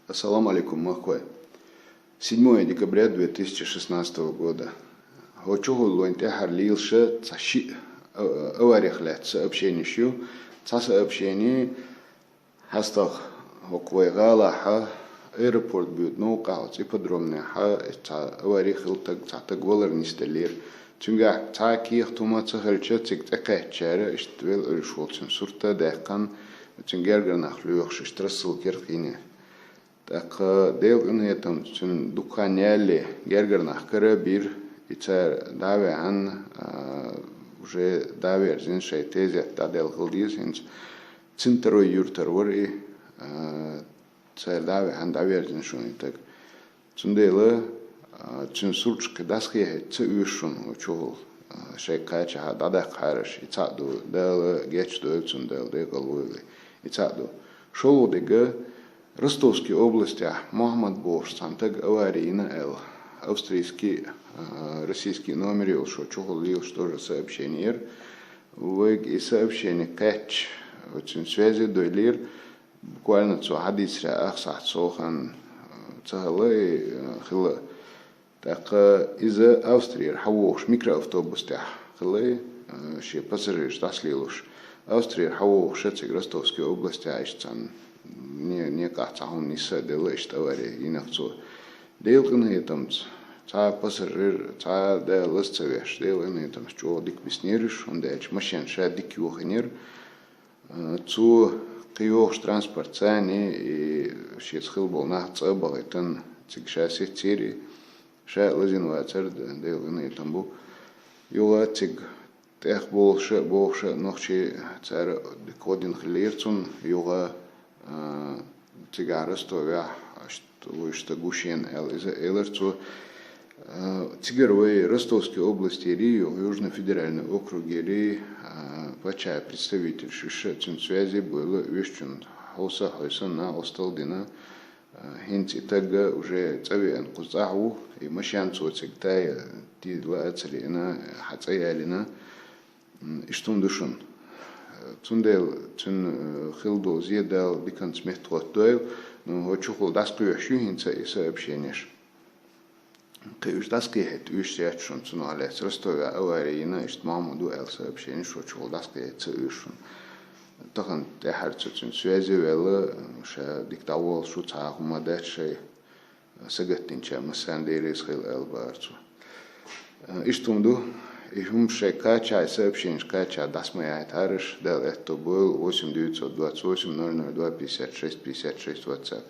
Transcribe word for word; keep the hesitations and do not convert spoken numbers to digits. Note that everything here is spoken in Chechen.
Ассаламу алейкум, махкой. Седьмое декабря две тысячи шестнадцатого года. ХӀокху чухула вайн тӀаьххьара лелаш цхьа шиъ, а, аварех лаьцна сообщенеш ю. Цхьа сообщени хьастагӀа хӀокху вай гӀалахьа, аэропорт буьйцу новкъахь оцу ипподромнехьа, цхьа авари хилла, таг, цхьа таг валар нисделлера. Цуьнгахь цхьа кехат хӀума ца хилча, цига тӀекхаьччара, иштта велла Ӏуьллуш волчун сурт а даьккхина, цуьнан гергара нах лоьхуш, иштта рассылка яра кхийне. ТӀаккха Делан къинхетамца цуьнан дукха хан ялале гергара нах кара а бийра, и цара дӀа а ваьхьна, а, уже дӀаверзина, шайн тезет дӀаделла хила деза хӀинца. Цинтарой юьртара вара и, а, цара дӀа а ваьхьна, дӀаверзина шуна и таг. Цундела, а, цуьнан сурташ кхин дӀасакхехьийта ца оьшу шуна хӀокху чухула, а, шайн кхачахьа дӀадаккхахьара уьш, и цхьаъ ду, Дала гечдойла цунна, Дала декъал войла, и цхьаъ ду. ШолгӀа дерг, Ростовский областехь Мухьаммад бохуш цхьана тага авари йина аьлла, австрийский, а, российский номер йолуш хӀокху чухула лелаш тоже сообщени яра. Вайга и сообщени кхаьчча, оцуьнан связи а дойлира, буквально цо хьадийцарехь ах сахьт сов хан, а, ца хилла и, а, хилла. ТӀаккха иза Австрера хьавогӀуш микроавтобус тӀехь хилла, а, шен пассажираш дӀасалелош. Австрера хьавогӀуша цига Ростовский областехь иштта цхьана не-, некъахь цхьа хӀума нисса а делла, иштта авари йинарх цо. Делан къинхетамца, цхьа пассажир, цхьа а да лаза ца веш, Делан къинхетамца чӀогӀа дика биснера уьш, хӀунда аьлча машен ша дика йохийнера. А, цо кхин йогӀуш транспорт царний, и шеца хилла болу нах цӀа а бахийтина, цига ша сецира, ша а лазийна вацара, Делан къинхетам бу. Юха цига тӀехболуша а, бохуша а нохчий, цара дика гӀо дина хиллера цунна, юха, а, цигахь Ростовехь, аьшта вуьшта гу шена аьлла, иза а элира цо. А, цигара вай Ростовский областера, юха Южный федеральный округера, а, паччахьан представителаш уьш а цуьнан связи а бевлла, уьш цуьнан хьовса а хьовсийна, накъосталла а дина. А, хӀинца и таг уже цӀа веана кхуза цӀахь ву, и машен цо цига тай тидала а ца лиъна, хьа цӀа ялийна. М, иштта хӀума ду шуна. Цундела цуьнан, э, хилла долу зе Дала диканца меттахӀоттадойла, ну, хӀокху чухула дӀасакхоьхьуш ю хӀинца и сообщенеш. Кхин уьш дӀасакхехьийта оьшуш яц шуна, цунах лаьцна Ростовехь авари йина, иштта Мухьаммад ву аьлла сообщенеш хӀокху чухула дӀасакхехьийта ца оьшу шуна. Тахана тӀаьххьара цо цуьнан связи а ваьлла, ша дика дӀаволлуш ву, цхьа а хӀума дац шайн. Сагатдинчарна массарна Дела реза хуьлда аьлла бахара цо. Иштта хӀума ду, и хӀума шайн кхачахь, и сообщенеш кхачахь дӀаса ма яхьийтахьара аша, Дала аьтто бойла, восемь девятьсот двадцать восемь ноль ноль два пятьдесят шесть пятьдесят шесть WhatsApp.